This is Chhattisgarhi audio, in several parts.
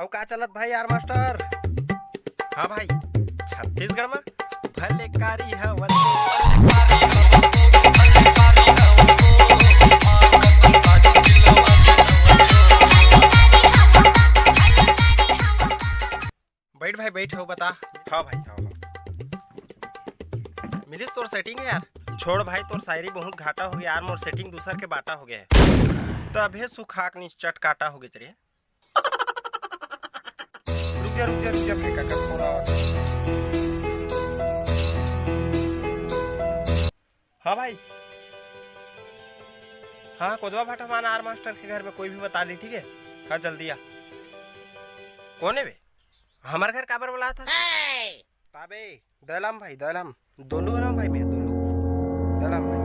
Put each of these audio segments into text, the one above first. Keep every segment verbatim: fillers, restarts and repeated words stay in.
का चलत भाई यार मास्टर? हाँ भाई, छत्तीसगढ़ में भले कारी हवत। बैठ भाई, बैठ हो, बता। हाँ भाई, हाँ, हाँ। मिलिस तोर सेटिंग है यार। छोड़ भाई, तोर शायरी बहुत घाटा हो गया यार, मोर सेटिंग दूसर के बाटा हो गया है। तभे सुखाक निचट काटा हो गए रे। रुक जा, रुक जा, रुक जा, भाई काका, फोन आवा। हाँ भाई। हाँ, कोदवा भाटा मान आर मास्टर के घर में कोई भी बता दी, ठीक है? हाँ, जल्दी आ। कौन है बे? हमार घर काबर बुलाया था? ताबे, दैलाम भाई, दैलाम। दोलू है ना भाई, मैं दोलू। दैलाम भाई।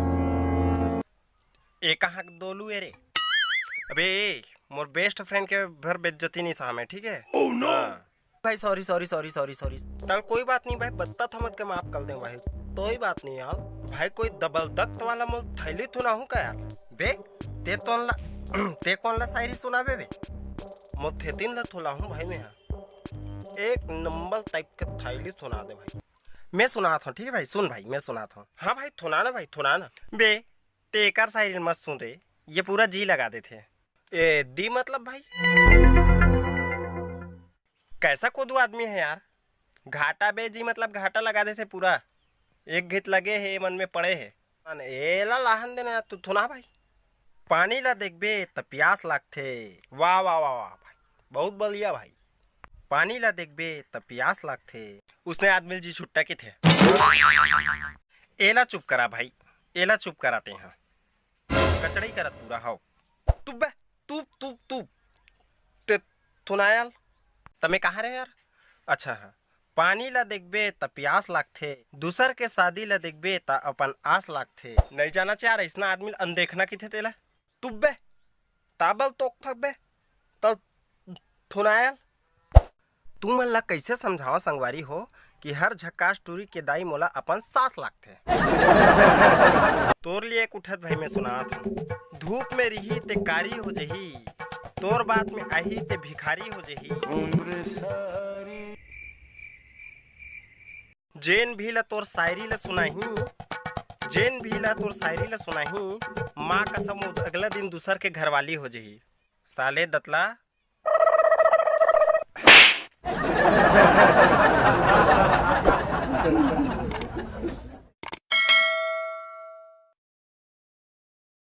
ए कहाँ के दोलू है रे? अबे, मोर बेस्ट फ्रेंड के भर बेइज्जती नहीं सहा मैं, ठीक है? Oh no! हाँ। भाई, sorry, sorry, sorry, sorry, sorry. चल, कोई बात नहीं भाई, बत्ता थमत के माफ कर दे भाई, कोई बात नहीं यार। भाई, कोई जबरदस्त वाला मोल थैली थुना हूँ का यार? बे, ते तोन ला, ते कौन ला शायरी सुनाबे बे? मोर थेतिन ला थोला हूँ भाई मैं, हाँ। एक नंबर टाइप के थैली सुना दे भाई। मैं सुनात हूँ, ठीक है भाई, सुन भाई, मैं सुनात हूँ। हाँ भाई, थोना ना भाई, थोना ना। बे, ते एकर शायरी मत सुन रे, ये पूरा जी लगा देथे। ए, दी मतलब भाई? कैसा कोदू आदमी है यार, घाटा बे जी मतलब घाटा लगा देथे पूरा। एक घित लगे है, मन में पड़े है। अन एला लाहन देना यार, तू थोना भाई। पानी ला देखबे त प्यास लागथे। वाह, वाह, वाह, वाह भाई, बहुत बढ़िया भाई। पानी ला देखबे त प्यास लागथे। उसने आदमी जी छुट्टा के थे। एला चुप करा भाई, एला चुप कराते हैं। कचड़ई करत पूरा हव। तुब बे, तुब, तुब, तुब। ते थुनायल। तमे कहाँ रहे यार? अच्छा, हाँ। पानी ला देखबे त प्यास लागथे, दूसर के शादी ला देखबे त अपन आस लागथे। नहीं जाना चाह रहा, इसना आदमी ला अनदेखना किथे तेला। तुब बे, ताबल तोक थक बे, त थुनायल। तुमन ला कइसे समझावं संगवारी हो कि हर झक्कास टूरी के दाई मोला अपन सास लागथे। तोर लिए एक उठत भाई मैं सुनात हूँ। धूप में रिही ते कारी हो जही, तोर बात में आही ते भिखारी हो जही। जेन भी ला तोर शायरी ला सुनाही, जेन भी ला तोर शायरी ला सुनाही, माँ कसम वो अगला दिन दूसर के घरवाली हो जही। साले दतला।